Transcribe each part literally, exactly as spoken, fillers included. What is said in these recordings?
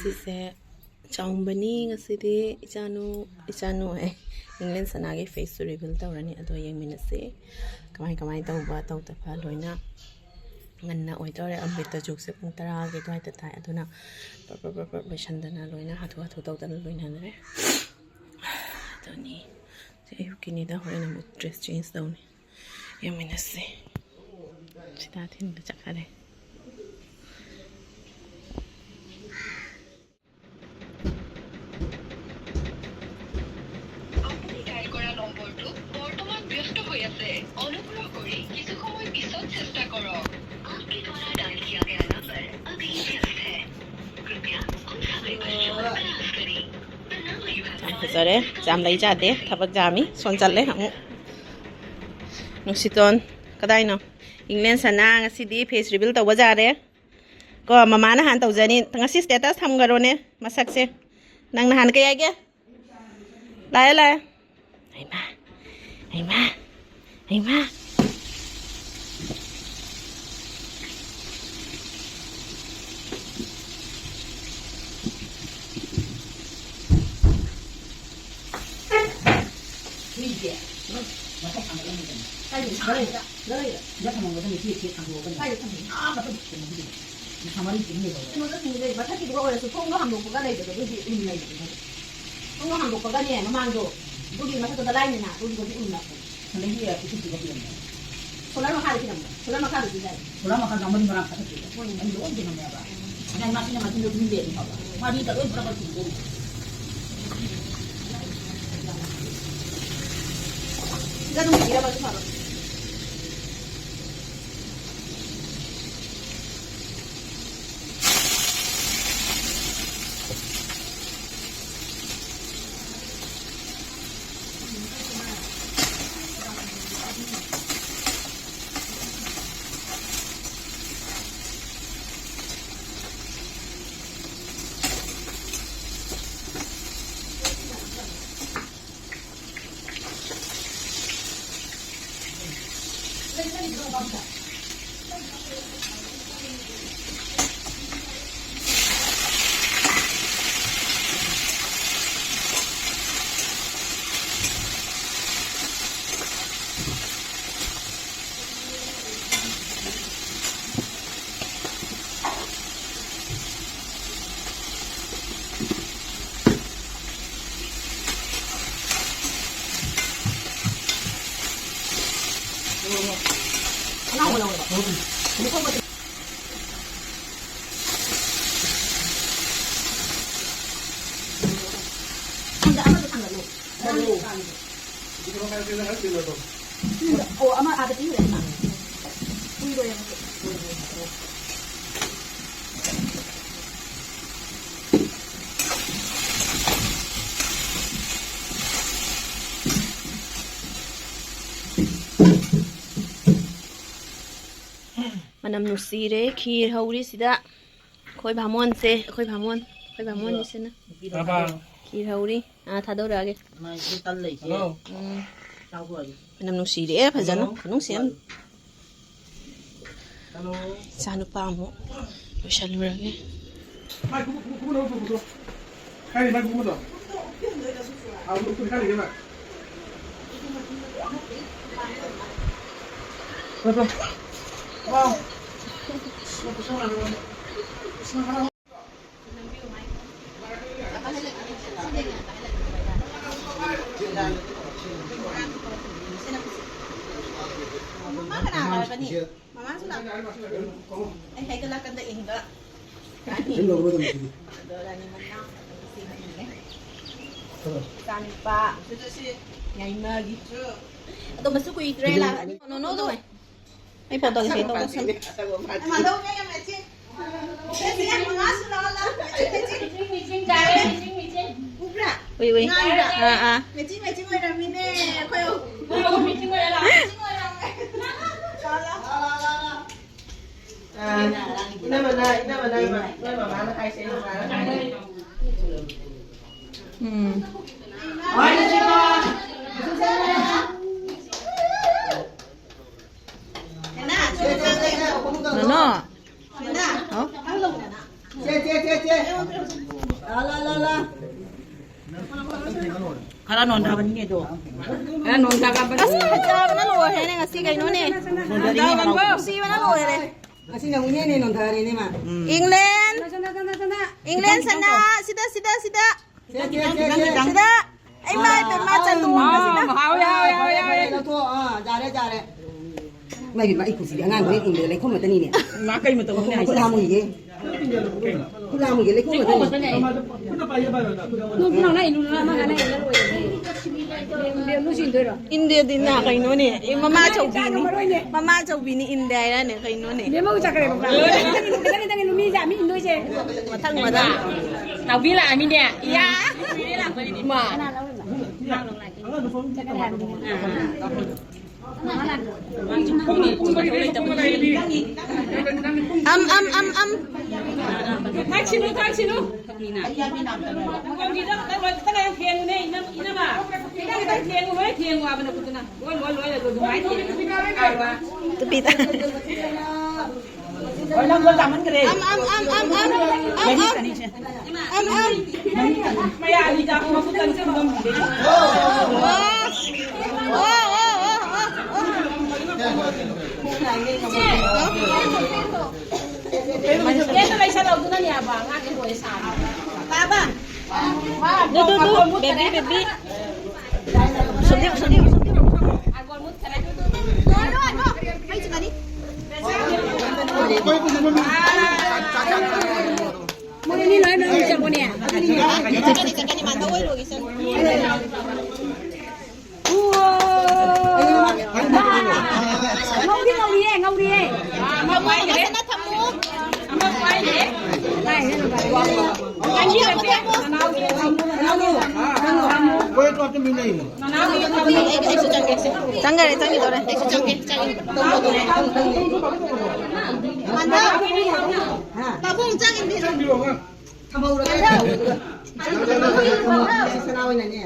ꯁꯤꯁꯦ ꯆꯥꯎꯝꯕꯅꯤ ꯉꯁꯤꯗꯤ꯫ ꯏꯆꯥꯅꯨ, ꯏꯆꯥꯅꯨ ꯍꯥꯏ, ꯏꯪꯂꯦꯟ ꯁꯅꯥꯒꯤ ꯐꯦꯁꯁꯨ ꯔꯤꯚꯤꯜ ꯇꯧꯔꯅꯤ꯫ ꯑꯗꯣ ꯌꯦꯡꯃꯤꯟꯅꯁꯤ ꯀꯃꯥꯏ ꯀꯃꯥꯏ ꯇꯧꯕ ꯇꯧꯗꯕ ꯂꯣꯏꯅ꯫ ꯉꯟꯅ ꯑꯣꯏꯗꯧꯔꯦ꯫ ꯑꯃ꯭ꯔꯤꯇ ꯖꯨꯛꯁꯦ ꯄꯨꯡ ꯇꯔꯥꯒꯤ ꯑꯗꯨꯋꯥꯏꯗ ꯇꯥꯏ꯫ ꯑꯗꯨꯅ ꯄ꯭ꯔꯞ ꯄ꯭ꯔꯞ ꯄ꯭ꯔꯞ ꯄ꯭ꯔꯞ ꯂꯣꯏꯁꯟꯗꯅ ꯂꯣꯏꯅ ꯍꯥꯊꯨ ꯍꯥꯊꯨ ꯇꯧꯗꯅ ꯂꯣꯏꯅꯈ꯭ꯔꯦ꯫ ꯑꯗꯨꯅꯤ꯫ ꯁꯤ ꯑꯌꯨꯛꯀꯤꯅꯤꯗ꯫ ꯍꯣꯔꯦꯟ ꯑꯃꯨꯛ ꯗ꯭ꯔꯦꯁ ꯆꯦꯟꯖ ꯇꯧꯅꯤ꯫ ꯌꯦꯡꯃꯤꯟꯅꯁꯤ꯫ ꯁꯤꯗ ꯊꯤꯟꯕ ꯆꯠꯈꯔꯦ꯫ আপুনি ডায়েল কৰা নম্বৰটো বৰ্তমান ব্যস্ত হৈ আছে। অনুগ্ৰহ কৰি কিছু সময় পিছত চেষ্টা কৰক। आपके द्वारा डायल किया गया नंबर अभी व्यस्त है। कृपया कुछ समय पश्चात प्रयास करें। The number you have dialed ꯐꯖꯔꯦ꯫ ꯌꯥꯝ ꯂꯩ ꯌꯥꯗꯦ꯫ ꯊꯕꯛ ꯌꯥꯝꯃꯤ꯫ ꯁꯣꯝ ꯆꯠꯂꯦ ꯑꯃꯨꯛ꯫ ꯅꯨꯡꯁꯤꯇꯣꯟ ꯀꯗꯥꯏꯅꯣ? ꯏꯪꯂꯦꯟ ꯁꯅꯥ ꯉꯁꯤꯗꯤ ꯐꯦꯁ ꯔꯤꯚꯤꯜ ꯇꯧꯕ ꯌꯥꯔꯦ꯫ ꯀꯣ, ꯃꯃꯥꯅ ꯍꯥꯟꯅ ꯇꯧꯖꯅꯤ꯫ ꯉꯁꯤ ꯁ꯭ꯇꯦꯇꯁ ꯊꯝꯈꯔꯣꯅꯦ ꯃꯁꯛꯁꯦ꯫ ꯅꯪ ꯅꯍꯥꯟ ꯀꯩ ꯍꯥꯏꯒꯦ? ꯂꯥꯛꯑꯦ, ꯂꯥꯛꯑꯦ꯫ ꯍꯩꯃꯥ, ꯍꯩꯃꯥ, ꯍꯩꯃꯥ꯫ ꯍꯨꯏꯁꯦ ꯃꯊꯛ ꯊꯥꯡꯒꯠꯂꯝꯃꯦꯗꯅ꯫ ꯀꯥꯏꯗ ꯊꯥꯡꯒꯠꯂꯤꯕ? ꯁꯤꯗ ꯂꯩꯔꯦ꯫ ꯁꯤꯗ ꯊꯝꯃꯝꯒꯗꯕꯅꯤ, ꯁꯤ, ꯁꯤ ꯊꯥꯡꯗꯣꯛꯑꯒꯅꯦ꯫ ꯀꯥꯏꯗ ꯊꯝꯃꯤꯅꯣ? ꯑꯥ, ꯃꯊꯛ ꯀꯩꯅꯣꯒꯤꯗꯨꯗ꯫ ꯁꯝꯃꯔꯤ ꯆꯤꯡ ꯂꯩꯍꯧꯔꯦ꯫ ꯀꯩꯅꯣꯗ ꯊꯝꯃꯤꯗꯣ, ꯃꯊꯛꯀꯤꯗꯨꯒ ꯑꯣꯏꯔꯁꯨ ꯊꯣꯡꯗꯣ ꯍꯥꯡꯗꯣꯛꯄꯒ ꯂꯩꯕꯗꯣ, ꯑꯗꯨꯒꯤ ꯎꯏ ꯂꯩꯕꯗꯣ꯫ ꯊꯣꯡꯗꯣ ꯍꯥꯡꯗꯣꯛꯄꯒꯅꯦ, ꯃꯃꯥꯡꯗꯣ, ꯑꯗꯨꯒꯤ ꯃꯊꯛꯇꯨꯗ ꯂꯥꯏꯅꯤꯅ, ꯑꯗꯨꯒꯤꯗꯨꯒꯗꯤ ꯎꯏ ꯂꯥꯛꯄꯅꯦ꯫ ꯑꯗꯒꯤ ꯎꯇꯨꯞꯇꯨꯒ ꯄꯤꯔꯝꯃꯦ꯫ ꯁꯣꯂꯔ ꯃꯈꯥꯗ ꯊꯤꯔꯝꯕ, ꯁꯣꯂꯔ ꯃꯈꯥꯗ ꯊꯤꯔꯝꯃꯦ꯫ ꯁꯣꯂꯔ ꯃꯈꯥꯗ ꯃꯔꯤ ꯃꯔꯥꯡ ꯀꯥꯈꯠꯈꯤꯕ꯫ ꯍꯣꯏ꯫ ꯑꯩ ꯂꯣꯏ ꯊꯤꯔꯝꯃꯦꯕ꯫ ꯑꯗꯩ ꯃꯥꯁꯤꯅ ꯃꯆꯤꯟꯗꯣ ꯇꯨꯃꯤꯟ ꯂꯩꯔꯗꯤ ꯐꯕ꯫ ꯃꯥꯗꯤ ꯍꯦꯛꯇ ꯂꯣꯏ ꯄꯨꯔꯥ ꯄꯨꯔꯥ ꯊꯤꯔꯝꯗꯣꯏꯅꯤ꯫ ꯁꯤꯗ ꯑꯗꯨꯝ ꯊꯤꯔꯕ ꯑꯗꯨꯝ ꯐꯕ꯫ ꯊꯥꯡꯗ ꯑꯃꯗ ꯊꯥꯡꯒꯠꯂꯨ꯫ ꯎꯝ, ꯑꯣ, ꯑꯃ ꯑꯥꯗ ꯄꯤꯈ꯭ꯔꯦ, ꯑꯃ꯫ ꯀꯨꯏꯔꯣꯏ ꯑꯃꯁꯨ꯫ ꯃꯅꯝ ꯅꯨꯡꯁꯤꯔꯦ, ꯈꯤꯔ ꯍꯧꯔꯤ ꯁꯤꯗ꯫ ꯑꯩꯈꯣꯏ ꯚꯥꯃꯣꯟꯁꯦ, ꯑꯩꯈꯣꯏ ꯚꯥꯃꯣꯟ, ꯑꯩꯈꯣꯏ ꯚꯥꯃꯣꯟꯅꯤꯁꯤꯅ꯫ ꯈꯤꯔ ꯍꯧꯔꯤ꯫ ꯑꯥ, ꯊꯥꯗꯣꯔꯛꯑꯒꯦ꯫ ꯎꯝ꯫ ꯃꯅꯝ ꯅꯨꯡꯁꯤꯔꯦ ꯐꯖꯅ꯫ ꯈꯨꯅꯨꯡꯁꯤ ꯑꯃ꯫ ꯏꯆꯥ ꯅꯨꯄꯥ ꯑꯃꯨꯛ ꯂꯣꯏꯁꯜꯂꯨꯔꯒꯦ꯫ ꯃꯃꯥ ꯀꯅꯥ ꯍꯥꯏꯔꯛꯀꯅꯤ? ꯃꯃꯥꯁꯨ ꯂꯥꯛ-, ꯑꯩ ꯍꯦꯛꯇ ꯅꯥꯀꯟꯗ ꯏꯟꯕ꯫ ꯑꯗꯣ ꯔꯥꯅꯤ ꯃꯅꯥꯎ ꯁꯤ ꯏꯟꯒꯦ꯫ ꯏꯆꯥꯅꯨꯄꯥ ꯌꯥꯏꯃꯒꯤ꯫ ꯑꯗꯣ ꯃꯁꯨ ꯀꯨꯏꯗ꯭ꯔꯦ ꯂꯥꯛꯑꯅꯤ꯫ ꯅꯣꯅꯣꯗꯣ꯫ ꯑꯩ ꯐꯣꯟ ꯇꯧꯒꯦ, ꯁꯤ ꯇꯧꯒꯦ꯫ ꯃꯥꯗꯧ ꯀꯩ ꯌꯥꯝ ꯃꯦꯆꯤꯟ꯫ ꯃꯦꯆꯤꯟ ꯌꯥꯝ ꯃꯉꯥꯁꯨ ꯂꯥꯛꯑꯣ, ꯂꯥꯛꯑꯣ꯫ Machine, machine. ꯃꯦꯆꯤꯟ, ꯃꯦꯆꯤꯟ ꯆꯥꯔꯦ, ꯃꯦꯆꯤꯟ, ꯃꯦꯆꯤꯟ꯫ ꯎꯕ꯭ꯔꯥ? ꯎꯏ, ꯎꯏ꯫ ꯉꯥꯡꯕ꯭ꯔꯥ? ꯑꯥ, ꯑꯥ꯫ ꯃꯦꯆꯤꯟ, ꯃꯦꯆꯤꯟ ꯑꯣꯏꯔꯝꯃꯤꯅꯦ, ꯑꯩꯈꯣꯏ ꯑꯍꯨꯝ꯫ ꯃꯦꯆꯤꯟ ꯑꯣꯏꯔꯝꯃꯦ꯫ ꯂꯥꯛꯑꯣ, ꯂꯥꯛꯑꯣ꯫ ꯏꯅꯝꯃꯅ, ꯏꯅꯝꯃꯅ, ꯅꯣꯏ ꯃꯃꯥꯅ ꯍꯥꯏꯁꯦ, ꯑꯩ ꯃꯃꯥꯅ ꯍꯥꯏꯁꯦ꯫ ꯎꯝ꯫ ꯅꯣꯅꯣ꯫ ꯍꯥꯎ꯫ ꯈꯔ ꯅꯣꯟꯊꯕꯅꯤꯅꯦ ꯑꯗꯣ꯫ ꯈꯔ ꯅꯣꯟꯊꯕꯅꯤ꯫ ꯑꯁ, ꯐꯖꯕꯅ ꯂꯣꯏꯔꯦꯅꯦ ꯉꯁꯤ ꯀꯩꯅꯣꯅꯦ꯫ ꯅꯨꯡꯁꯤꯕꯅ ꯂꯣꯏꯔꯦ꯫ ꯉꯁꯤꯅ ꯑꯃꯨꯛꯅꯦꯅꯦ ꯅꯣꯟꯊꯔꯦꯅꯦ ꯃꯥ꯫ ꯎꯝ꯫ ꯏꯪꯂꯦꯟ꯫ ꯏꯪꯂꯦꯟ ꯁꯅꯥ꯫ ꯁꯤꯗ, ꯁꯤꯗ, ꯁꯤꯗ꯫ ꯁꯦ, ꯁꯦ, ꯁꯦ, ꯁꯦ꯫ ꯁꯤꯗ꯫ ꯑꯩ ꯃꯥꯏ ꯄꯦꯝꯃ ꯆꯟꯗꯣꯟ꯫ ꯑꯥ, ꯍꯥꯎꯋꯦ, ꯍꯥꯎꯋꯦ, ꯍꯥꯎꯋꯦ, ꯍꯥꯎꯋꯦ꯫ ꯂꯧꯊꯣꯛꯑꯣ꯫ ꯑꯥ, ꯌꯥꯔꯦ, ꯌꯥꯔꯦ꯫ ꯃꯥꯏ ꯕꯦꯝꯃ, ꯑꯩ ꯀꯨꯆꯤꯗꯤ ꯑꯉꯥꯡ ꯍꯣꯔꯦꯟ ꯏꯪꯕꯗ ꯂꯩꯈꯣꯝ ꯉꯥꯛꯇꯅꯤꯅꯦ꯫ ꯃꯥ ꯀꯩ ꯃꯇꯧ ꯈꯨꯠ ꯍꯥꯝꯃꯨꯈꯤꯒꯦ꯫ ꯈꯨꯠ ꯍꯥꯝꯃꯨꯈꯤꯒꯦ, ꯂꯩꯈꯣꯝ ꯉꯥꯛꯇꯅꯤ꯫ ꯅꯪ ꯅꯪ ꯏꯂꯨ ꯅꯪ ꯅꯪ ꯅꯪ ꯏꯂꯨ ꯏꯂꯨ ꯏꯟꯗꯦꯗꯤꯅ ꯀꯩꯅꯣꯅꯦ? ꯑꯦ, ꯃꯃꯥ ꯑꯆꯧꯕꯤꯅꯤ꯫ ꯃꯃꯥ ꯑꯆꯧꯕꯤꯅꯤ, ꯏꯟꯗꯦ ꯍꯥꯏꯔꯅꯦ ꯀꯩꯅꯣꯅꯦ? ꯕꯦꯝꯃꯧ ꯆꯠꯈ꯭ꯔꯦꯕ꯫ ꯅꯪ ꯅꯪ ꯏꯂꯨ ꯃꯤꯁꯦ ꯌꯥꯝ ꯏꯟꯗꯣꯏꯁꯦ꯫ ꯃꯊꯪ ꯃꯊꯪ꯫ ꯅꯥꯎꯕꯤ ꯂꯥꯛꯑꯃꯤꯅꯦ꯫ ꯏꯌꯥ꯫ ꯏꯃꯥ꯫ ꯑꯝ, ꯑꯝ, ꯑꯝ, ꯑꯝ꯫ ꯊꯛꯁꯤꯅꯨ, ꯊꯛꯁꯤꯅꯨ꯫ ꯀꯣꯟꯒꯤꯗ ꯈꯛꯇꯪ ꯂꯣꯏ-, ꯈꯛꯇꯪ ꯂꯣꯏ ꯐꯦꯡꯉꯨꯅꯦ, ꯏꯅꯝ-, ꯏꯅꯝꯃ꯫ ꯈꯤꯇꯪ ꯈꯤꯇꯪ ꯐꯦꯡꯉꯨ, ꯂꯣꯏ ꯐꯦꯡꯉꯨ ꯍꯥꯏꯕ ꯅꯈꯨꯠꯇꯨꯅ꯫ ꯂꯣꯏ, ꯂꯣꯏ, ꯂꯣꯏ, ꯑꯗꯨꯃꯥꯏꯅ ꯐꯦꯡꯉꯨ꯫ ꯇꯨꯄꯤꯗ꯫ ꯍꯣꯏ, ꯅꯪ ꯂꯣꯏ ꯆꯥꯃꯟꯈ꯭ꯔꯦ꯫ ꯑꯝ, ꯑꯝ, ꯑꯝ, ꯑꯝ, ꯑꯝ, ꯑꯝ, ꯑꯝ꯫ ꯃꯌꯥ ꯑꯅꯤ ꯆꯥꯕ ꯃꯈꯨꯠ ꯑꯅꯤ ꯆꯥꯕ ꯉꯝꯗꯦ꯫ ꯋꯥ, ꯋꯥ, ꯋꯥ, ꯋꯥ, ꯋꯥ꯫ ꯏꯆꯦ, ꯂꯩꯁꯜꯍꯧꯗꯨꯅꯅꯦ ꯍꯥꯏꯕ, ꯑꯉꯥꯡꯒꯤ ꯂꯣꯏ ꯁꯥꯕ꯫ ꯇꯥꯕ? ꯗꯨ, ꯗꯨ, ꯗꯨ, ꯕꯦꯕꯤ, ꯕꯦꯕꯤ꯫ ꯁꯨꯝꯗꯤꯌꯨ, ꯁꯨꯝꯗꯤꯌꯨ, ꯁꯨꯝꯗꯤꯌꯨ꯫ ꯃꯣꯏ ꯑꯅꯤ ꯂꯣꯏ ꯃꯅꯨꯡ ꯆꯪꯉꯨꯅꯦ꯫ ꯆꯠꯀꯅꯤ, ꯆꯠꯀꯅꯤ, ꯃꯥ ꯅꯧ ꯑꯣꯏꯔꯨꯒꯦ, ꯆꯠꯂꯨ꯫ ꯎꯋꯥ! ꯉꯧꯗꯤ ꯉꯧꯔꯤꯌꯦ, ꯉꯧꯔꯤꯌꯦ꯫ ꯉꯧꯕ ꯐꯖꯅ ꯊꯝꯃꯨ꯫ ꯂꯥꯏ ꯍꯦꯟꯅ ꯐꯔꯦ꯫ ꯆꯪꯈꯔꯦ, ꯆꯪꯈꯤꯗꯧꯔꯦ꯫ ꯄꯥꯕꯨꯡ, ꯆꯥꯛ ꯏꯟꯕꯤꯔꯣ꯫ ꯊꯝꯍꯧꯔꯒ ꯁꯅꯥ ꯑꯣꯏꯅꯅꯦ꯫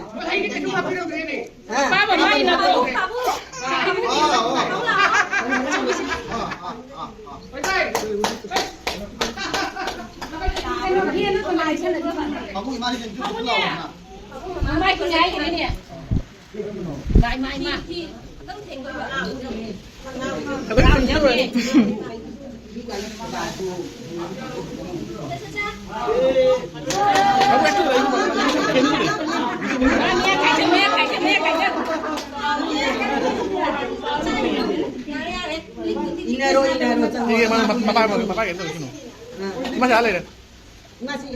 ꯍꯥ? ꯄꯥꯕ ꯃꯥꯒꯤ ꯅꯠꯇ꯭ꯔꯣ? ꯄꯥꯕꯨꯡ ꯏꯃꯥꯅꯤ ꯀꯩꯅꯣ ꯂꯥꯛꯑꯣ꯫ ꯃꯥꯏ ꯀꯨꯟ ꯍꯥꯏꯈꯤꯕꯅꯦ꯫ ꯃꯥꯏ, ꯃꯥꯏ, ꯃꯥꯏ꯫ ꯏꯟꯅꯔꯣ, ꯏꯟꯅꯔꯣ, ꯆꯪꯉꯣ꯫ ꯏꯃꯥ, ꯃꯄꯥ, ꯃꯄꯥ, ꯃꯄꯥ ꯀꯩꯅꯣ ꯇꯧꯔꯤꯁꯤꯅꯣ? ꯏꯃꯥ ꯁꯤ ꯑꯥ ꯂꯩꯔꯦ꯫ ꯏꯃꯥ ꯁꯤ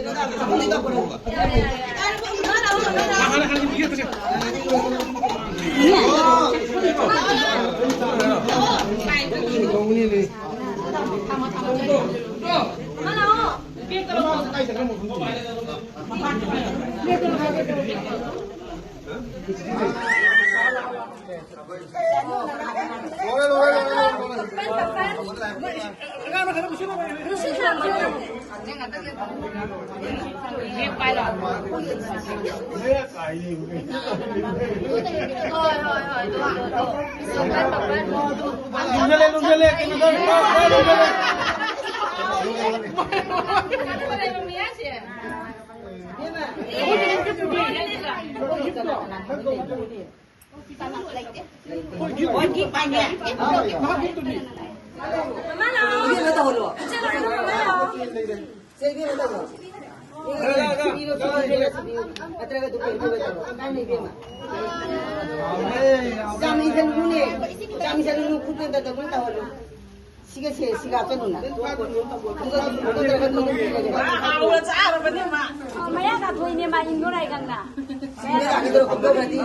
ꯀꯩꯅꯣ ꯇꯧꯔꯣ꯫ ꯅꯠꯇ꯭ꯔꯒ ꯑꯗꯨꯝ ꯀꯩꯅꯣ ꯇꯧꯔꯣ꯫ ꯀꯥꯏꯅ ꯏꯕꯦꯝꯃ꯫ ꯆꯥꯝꯃ ꯏꯁꯜꯂꯨꯅꯦ꯫ ꯆꯥꯝꯃ ꯏꯁꯜꯂꯨꯅꯨ, ꯈꯨꯠꯇ ꯗꯕꯜ ꯇꯧꯍꯜꯂꯨ꯫ ꯁꯤꯒ ꯁꯦ, ꯁꯤꯒ ꯍꯥꯞꯆꯜꯂꯨꯅ꯫ ꯑꯗꯨꯒ ꯑꯗꯨꯝ ꯅꯠꯇ꯭ꯔꯒ ꯑꯗꯨꯝ ꯄꯤꯔꯒꯦ꯫ ꯍꯥꯎꯅ ꯆꯥꯔꯕꯅꯦ ꯃꯥ꯫ ꯃꯌꯥ ꯀꯥꯊꯣꯛꯏꯅꯦ ꯃꯥ, ꯏꯟꯗꯣꯔ ꯑꯥꯏꯒꯟꯅ꯫ ꯁꯤꯒ ꯌꯥꯒꯗ꯭ꯔꯣ, ꯀꯝꯗꯧꯔꯗꯤ?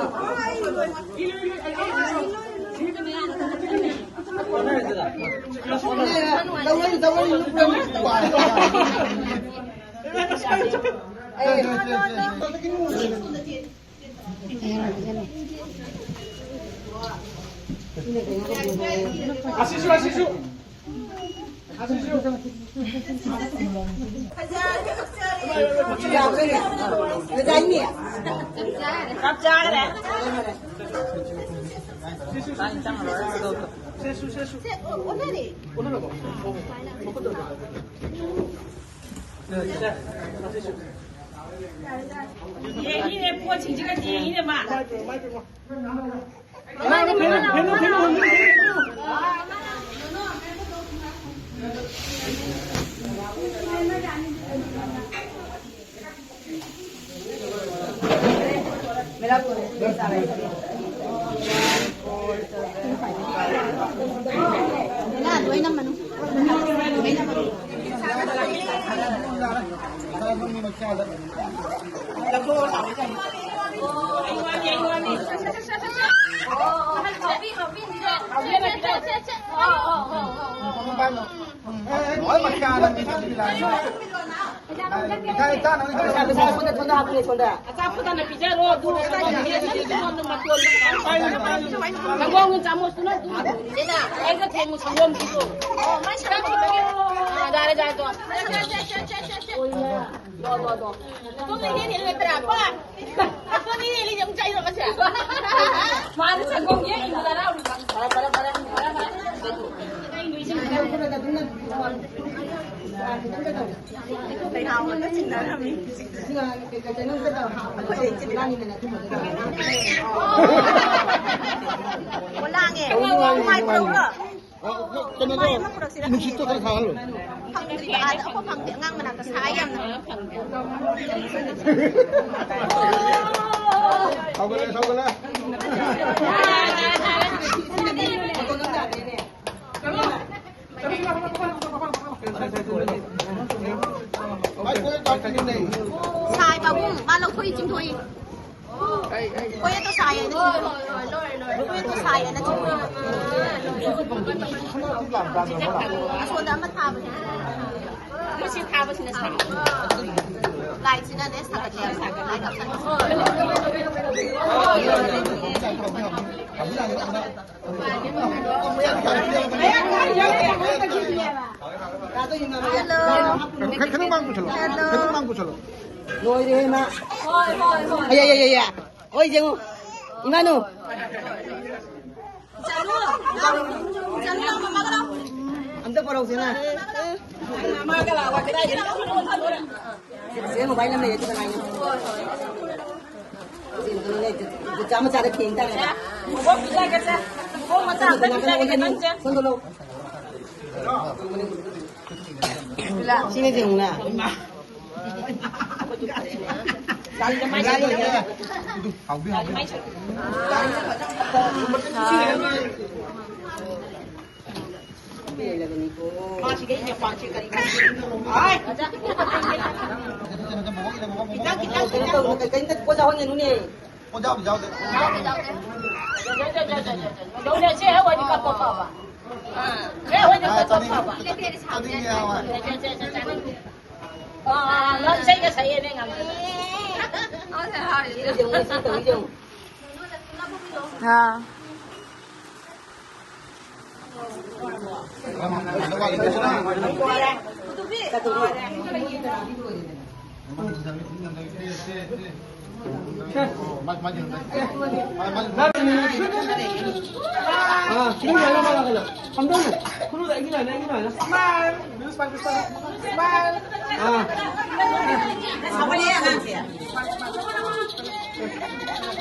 ꯇꯧꯔꯤ, ꯇꯧꯔꯤ, ꯅꯨꯄꯤ꯫ ꯑꯁꯤꯁꯨ, ꯑꯁꯤꯁꯨ꯫ ꯑꯁꯤꯁꯨ꯫ ꯆꯞ ꯆꯥꯔꯦ꯫ ꯁꯤꯁꯨ, ꯁꯤꯁꯨ, ꯁꯤꯁꯨ꯫ ꯁꯦ, ꯑꯣꯟꯅꯔꯦ꯫ ꯑꯣꯟꯅꯔꯕꯣ? ꯃꯈꯨꯠ ꯇꯧꯔꯣ꯫ ꯌꯦꯡꯉꯤꯅꯦ, ꯄꯣꯠꯁꯤꯡꯁꯤꯒ ꯌꯦꯡꯉꯤꯅꯦ ꯃꯥ꯫ ꯃꯥꯅꯦ, ꯃꯥꯅꯦ꯫ ꯑꯆꯥꯄꯣꯠ ꯍꯥꯟꯅ ꯄꯤꯖꯔꯣ, ꯑꯗꯨꯒ ꯀꯩꯅꯣ, ꯃꯇꯣꯟꯗꯣ ꯄꯥꯏꯌꯨ, ꯄꯥꯏꯌꯨ꯫ ꯁꯪꯒꯣꯝꯒꯤ ꯆꯥꯃꯁꯇꯨꯅ ꯑꯗꯨꯝ ꯑꯩꯒ ꯊꯦꯡꯉꯨ, ꯁꯪꯒꯣꯝꯗꯨꯁꯨ꯫ ꯑꯥ, ꯌꯥꯔꯦ, ꯌꯥꯔꯦ, ꯇꯣ꯫ ꯗꯣ, ꯗꯣ, ꯗꯣ꯫ ꯑꯗꯨꯅ ꯍꯦꯟꯅ ꯍꯦꯟꯅ ꯅꯠꯇ꯭ꯔꯥ? ꯃꯥꯅ ꯁꯪꯒꯣꯝ ꯌꯦꯛꯏꯕ ꯍꯔꯥꯎꯔꯤꯕ꯫ ꯐꯔꯦ, ꯐꯔꯦ, ꯐꯔꯦ, ꯐꯔꯦ, ꯐꯔꯦ꯫ ꯂꯩꯍꯥꯎꯒ ꯆꯤꯟꯅꯔꯝꯃꯤ꯫ ꯑꯩꯈꯣꯏ ꯏꯆꯤꯟ ꯏꯅꯥꯎ꯫ ꯑꯣ, ꯂꯥꯡꯉꯦ꯫ ꯅꯨꯡꯉꯥꯏ, ꯅꯨꯡꯉꯥꯏ, ꯅꯨꯡꯉꯥꯏ꯫ ꯅꯨꯡꯉꯥꯏꯇ꯭ꯔꯣ? ꯑ, ꯀꯩꯅꯣꯗꯣ, ꯅꯨꯡꯁꯤꯠꯇꯣ ꯈꯔ ꯊꯥꯍꯜꯂꯣ꯫ ꯐꯪꯗ꯭ꯔꯤꯕ, ꯑꯥꯗ ꯑꯩꯈꯣꯏ ꯐꯪꯗꯦ, ꯑꯉꯥꯡ ꯃꯅꯥꯛꯇ ꯁꯥꯏ ꯌꯥꯝꯅ꯫ ꯁꯧꯒꯠꯂꯦ, ꯁꯧꯒꯠꯂꯦ꯫ ꯁꯥꯏ ꯄꯥꯕꯨꯡ, ꯃꯥ ꯂꯧꯊꯣꯛꯏ, ꯆꯤꯡꯊꯣꯛꯏ꯫ ꯀꯣꯏꯌꯦꯠꯇꯣ ꯁꯥꯏꯌꯦ꯫ ꯀꯣꯏꯌꯦꯠꯇꯣ ꯁꯥꯏꯌꯦꯅ ꯆꯤꯡꯊꯣꯛꯏ꯫ ꯑꯁꯣꯝꯗ ꯑꯃ ꯊꯥꯕꯅꯦ꯫ ꯃꯁꯤ ꯊꯥꯕꯁꯤꯅ ꯁꯥꯏ꯫ ꯂꯥꯏꯠꯁꯤꯅꯅꯦ ꯁꯥꯒꯠꯂꯦ꯫ ꯂꯥꯏꯠ ꯑꯃ ꯁꯥꯒꯠꯂꯦ꯫ ꯈꯤꯇꯪ ꯃꯥꯡ ꯄꯨꯁꯜꯂꯣ꯫ ꯈꯤꯇꯪ ꯃꯥꯡ ꯄꯨꯁꯜꯂꯣ꯫ ꯂꯣꯏꯔꯦꯍꯦ ꯃꯥ꯫ ꯑꯌꯥ, ꯑꯌꯥ, ꯑꯌꯥ, ꯑꯌꯥ꯫ ꯍꯣꯏ, ꯌꯦꯡꯉꯨ꯫ ꯏꯃꯥꯅꯨ꯫ ꯑꯝꯇ ꯄꯨꯔꯛꯎꯁꯦ ꯃꯥ꯫ ꯆꯦ ꯃꯣꯕꯥꯏꯜ ꯑꯃ ꯂꯩꯔꯦ, ꯑꯗꯨ ꯀꯅꯥꯏꯅꯣ? ꯆꯥ ꯃꯆꯥꯗ ꯊꯦꯡ ꯇꯥꯔꯦ꯫ ꯁꯣꯝꯗ ꯂꯧ꯫ ꯁꯤꯅ ꯌꯦꯡꯉꯨꯅꯦ꯫ ꯍꯥꯎꯕꯤ, ꯍꯥꯎꯕꯤ꯫ ꯃꯥꯁꯤꯗꯩ ꯅꯦꯄꯥꯜꯁꯦ ꯀꯔꯤ ꯈꯪꯗꯦ꯫ ꯍꯥꯏ꯫ ꯈꯤꯇꯪ, ꯈꯤꯇꯪ, ꯈꯤꯇꯪ꯫ ꯀꯩꯅꯣ ꯇꯧꯅꯨ, ꯀꯩ-, ꯀꯩꯝꯇ ꯄꯣꯠ ꯌꯥꯎꯍꯟꯒꯅꯨꯅꯦ꯫ ꯄꯣꯠ ꯌꯥꯎꯗꯦ, ꯌꯥꯎꯗꯦ꯫ ꯌꯥꯎꯗꯦ, ꯌꯥꯎꯗꯦ꯫ ꯌꯥꯎꯗꯦ, ꯁꯦ ꯍꯣꯏꯗꯤ ꯀꯞꯄ ꯐꯕ꯫ ꯑꯥ, ꯁꯦ ꯍꯣꯏꯗꯤ ꯑꯥ, ꯀꯞꯄ ꯆꯥꯅꯤꯡꯉꯦ, ꯐꯕ꯫ ꯆꯥꯅꯤꯡꯉꯦ ꯍꯋꯥꯏ꯫ ꯁꯦ, ꯁꯦ, ꯁꯦ, ꯆꯥꯅꯤꯡꯉꯦ꯫ ꯑꯥ, ꯑꯥ, ꯅꯪ ꯏꯁꯩꯒ ꯁꯛꯑꯦꯅꯦ ꯉꯝꯗꯅ꯫ ꯁꯤ ꯌꯦꯡꯉꯨ, ꯁꯤ ꯇꯧꯔꯤꯁꯦ ꯌꯦꯡꯉꯨ꯫ ꯑꯥ꯫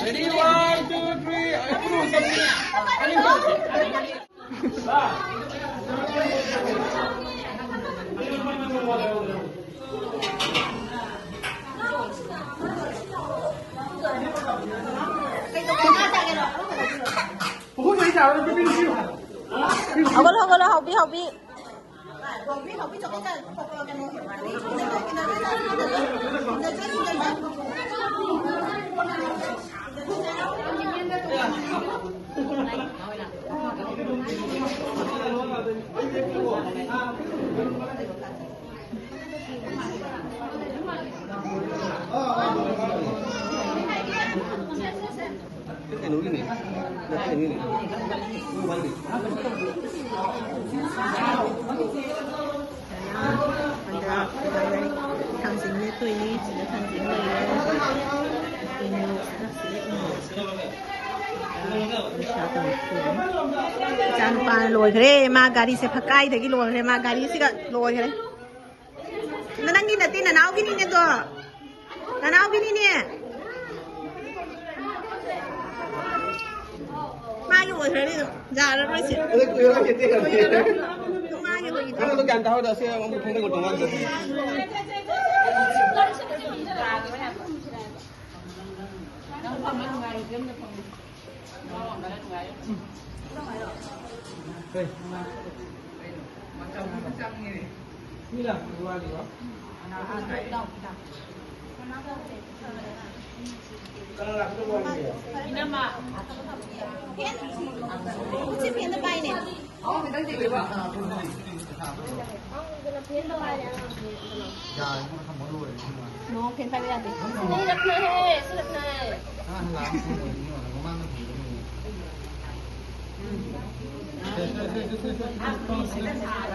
Ready, one, two, three. ꯍꯧꯒꯠꯂꯣ, ꯍꯧꯒꯠꯂꯣ, ꯍꯥꯎꯕꯤ, ꯍꯥꯎꯕꯤ꯫ ꯀꯩꯅꯣꯒꯤꯅꯦ, ꯅꯠꯇꯦ, ꯀꯩꯅꯣꯒꯤꯅꯦ꯫ ꯍꯟꯗꯛ ꯊꯥꯡꯖꯤꯡ ꯃꯦꯠꯇꯣꯏꯅꯤ꯫ ꯁꯤꯗ ꯊꯥꯡꯖꯤꯡ ꯂꯩꯔꯦ꯫ ꯎꯃꯣꯔꯣꯛꯁꯤꯅ, ꯁꯤꯗ ꯎꯃꯣꯔꯣꯛꯁꯤꯅ꯫ ꯄꯩꯁꯥ ꯇꯧꯔ ꯊꯣꯡꯉꯤ꯫ ꯏꯆꯥꯅꯨꯄꯥꯅ ꯂꯣꯏꯈ꯭ꯔꯦ꯫ ꯃꯥ ꯒꯥꯔꯤꯁꯦ ꯐꯛꯀꯥꯏꯗꯒꯤ ꯂꯣꯏꯈ꯭ꯔꯦ꯫ ꯃꯥ ꯒꯥꯔꯤꯁꯤꯒ ꯂꯣꯏꯈ꯭ꯔꯦ꯫ ꯅꯪꯒꯤ ꯅꯠꯇꯦ, ꯅꯅꯥꯎꯒꯤꯅꯤꯅꯦ ꯑꯗꯣ꯫ ꯅꯅꯥꯎꯒꯤꯅꯤꯅꯦ꯫ ꯃꯥꯒꯤ ꯑꯣꯏꯈ꯭ꯔꯅꯤ ꯑꯗꯨꯝ꯫ ꯌꯥꯔꯔꯣꯏ ꯁꯤ꯫ ꯑꯗꯨ ꯀꯨꯏꯔꯔꯣꯏ, ꯍꯦꯟꯗꯦ, ꯍꯦꯟꯗꯦ꯫ ꯃꯥꯒꯤ ꯑꯣꯏꯈꯤꯗ꯭ꯔꯦ꯫ ꯅꯪ ꯑꯗꯨ ꯒ꯭ꯌꯥꯟ ꯇꯥꯍꯧꯗ ꯁꯤ ꯑꯃꯨꯛ ꯈꯪꯗꯦ, ꯈꯪꯗꯦ꯫ ꯅꯣꯡ ꯐꯦꯟ ꯄꯥꯏꯕ ꯌꯥꯗꯦ꯫ ꯁꯤꯅ ꯔꯠꯅ ꯍꯦ, ꯁꯤ ꯔꯠꯅ ꯍꯦ꯫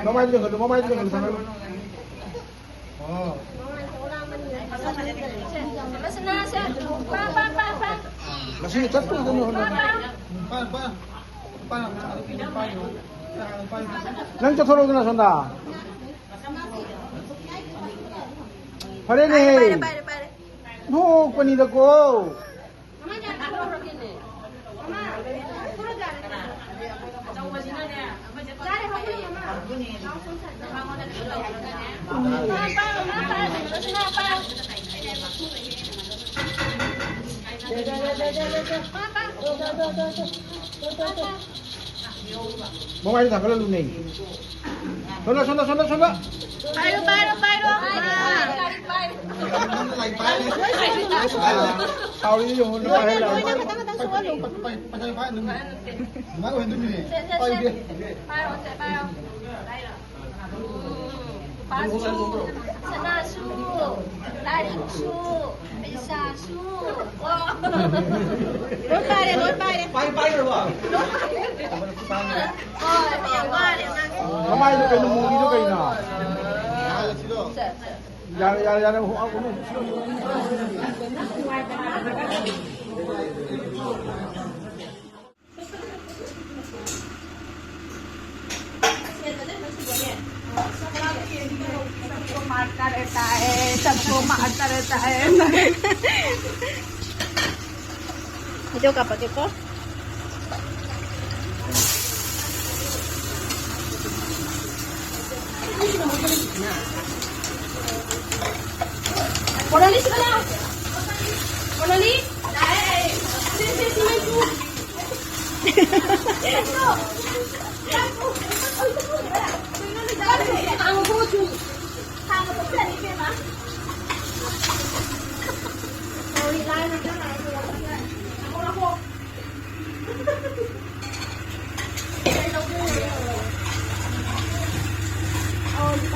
ꯃꯃꯥꯏꯗꯨ ꯌꯦꯡꯍꯜꯂꯨ, ꯃꯃꯥꯏꯗꯨ ꯌꯦꯡꯍꯜꯂꯨ, ꯊꯥꯡꯒꯠꯂꯨ꯫ ꯑꯣ꯫ ꯁꯅꯥ, ꯁꯅꯥ, ꯁꯦ꯫ ꯄꯥ, ꯄꯥ, ꯄꯥ, ꯄꯥ꯫ ꯃꯁꯤ ꯆꯠꯄ ꯉꯥꯛꯇꯅꯤ ꯍꯣꯠꯅꯕ꯫ ꯄꯥ, ꯄꯥ꯫ ꯅꯪ ꯆꯠꯊꯣꯔꯛꯎꯗꯅ ꯁꯣꯝꯗ꯫ ꯐꯔꯦꯅꯦ꯫ ꯄꯥꯏꯔꯦ, ꯄꯥꯏꯔꯦ, ꯄꯥꯏꯔꯦ꯫ ꯅꯣꯛꯄꯅꯤꯗꯀꯣ꯫ ꯃꯃꯥꯏꯗ ꯊꯥꯡꯒꯠꯍꯜꯂꯨꯅꯦ꯫ ꯁꯣꯝꯗ, ꯁꯣꯝꯗ, ꯁꯣꯝꯗ, ꯁꯣꯝꯗ꯫ ꯄꯥꯏꯔꯣ, ꯄꯥꯏꯔꯣ, ꯄꯥꯏꯔꯣ꯫ ꯁꯥꯎꯔꯤ ꯌꯦꯡꯉꯨ, ꯅꯨꯄꯥ ꯍꯦꯛ ꯂꯥꯎꯔꯤ꯫ ꯂꯣꯏꯅ ꯈꯤꯇꯪ ꯈꯤꯇꯪ ꯁꯣꯛꯍꯜꯂꯨ꯫ ꯄꯥꯏ, ꯄꯥꯏ, ꯄꯥꯏ, ꯅꯨꯃꯤꯠ꯫ ꯁꯦ, ꯁꯦ, ꯁꯦ꯫ ꯄꯥꯏꯔꯣ, ꯁꯦ, ꯄꯥꯏꯔꯣ꯫ ꯅꯨꯄꯥꯁꯨ, ꯁꯅꯥꯁꯨ, ꯂꯥꯏꯔꯤꯛꯁꯨ, ꯄꯩꯁꯥꯁꯨ꯫ ꯂꯣꯏ ꯄꯥꯏꯔꯦ, ꯂꯣꯏ ꯄꯥꯏꯔꯦ꯫ ꯄꯥꯏ-, ꯄꯥꯏꯈ꯭ꯔꯕꯣ? ꯍꯣꯏ, ꯍꯣꯏ, ꯋꯥꯔꯦ ꯅꯪ꯫ ꯃꯃꯥꯏꯗꯣ ꯀꯩꯅꯣ, ꯃꯨꯔꯤꯗꯣ ꯀꯩꯅꯣ? ꯁꯦ, ꯁꯦ꯫ ꯌꯥꯔꯦ, ꯌꯥꯔꯦ, ꯌꯥꯔꯦ꯫ सबको मारता रहता है, सबको मारता रहता है। Video ꯀꯥꯞꯄꯛꯀꯦꯀꯣ꯫ ꯃꯣꯅꯥꯂꯤ, ꯁꯤꯗ ꯂꯥꯎ꯫ ꯃꯣꯅꯥꯂꯤ꯫ ꯁꯤ, ꯁꯤ, ꯁꯤ, ꯁꯤ꯫ ꯀꯩꯅꯣ, ꯂꯩꯇꯥ꯫ ꯀꯩꯅꯣ, ꯂꯩꯇꯥ꯫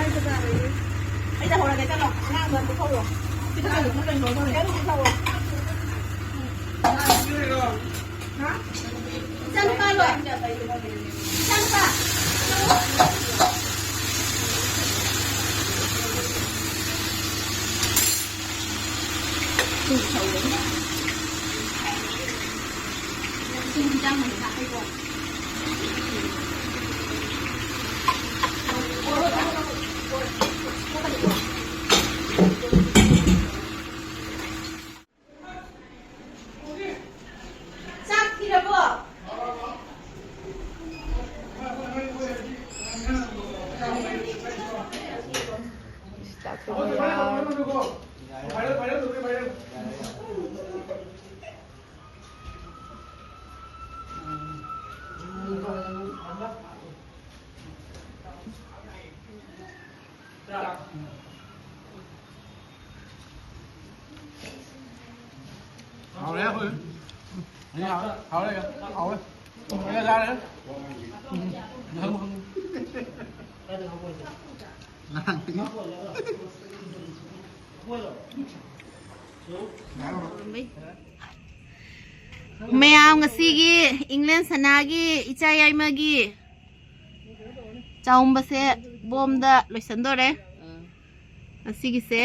ꯑꯩ ꯇꯧꯍꯧꯔꯒꯦ, ꯆꯠꯂꯣ꯫ ꯑꯉꯥꯡꯗꯣ ꯑꯝꯇ ꯊꯧꯔꯣ꯫ ꯁꯤ ꯈꯛꯇꯪꯗꯣ ꯑꯗꯨꯝ ꯂꯩꯍꯧꯔꯣ꯫ ꯀꯩꯅꯣ ꯑꯗꯨꯝ ꯊꯧꯔꯣ꯫ ꯍꯥ? ꯏꯆꯥꯅꯨꯄꯥ ꯂꯣ? ꯏꯆꯥꯅꯨꯄꯥ꯫ ꯏꯁꯤꯡ ꯍꯤꯟꯖꯥꯡ ꯃꯍꯤ ꯍꯥꯞꯄꯩꯀꯣ꯫ ꯆꯥꯛ ꯊꯤꯔꯕꯣ? ꯆꯥꯛ ꯊꯣꯡꯕ ꯌꯥꯔ-, ꯍꯥꯎꯔꯦ ꯑꯩꯈꯣꯏ꯫ ꯍꯥꯎꯔꯦ, ꯍꯥꯎꯔꯦ, ꯍꯥꯎꯔꯦ꯫ ꯍꯥꯎꯔꯦ, ꯆꯥꯔꯦ꯫ ꯎꯝ꯫ ꯉꯔꯥꯡꯗꯒꯤ꯫ ꯃꯌꯥꯝ, ꯉꯁꯤꯒꯤ ꯏꯪꯂꯦꯟ ꯁꯅꯥꯒꯤ ꯏꯆꯥ ꯌꯥꯏꯃꯒꯤ ꯆꯥꯎꯝꯕꯁꯦ ꯕꯣꯝꯗ ꯂꯣꯏꯁꯟꯗꯣꯔꯦ꯫ ꯉꯁꯤꯒꯤꯁꯦ꯫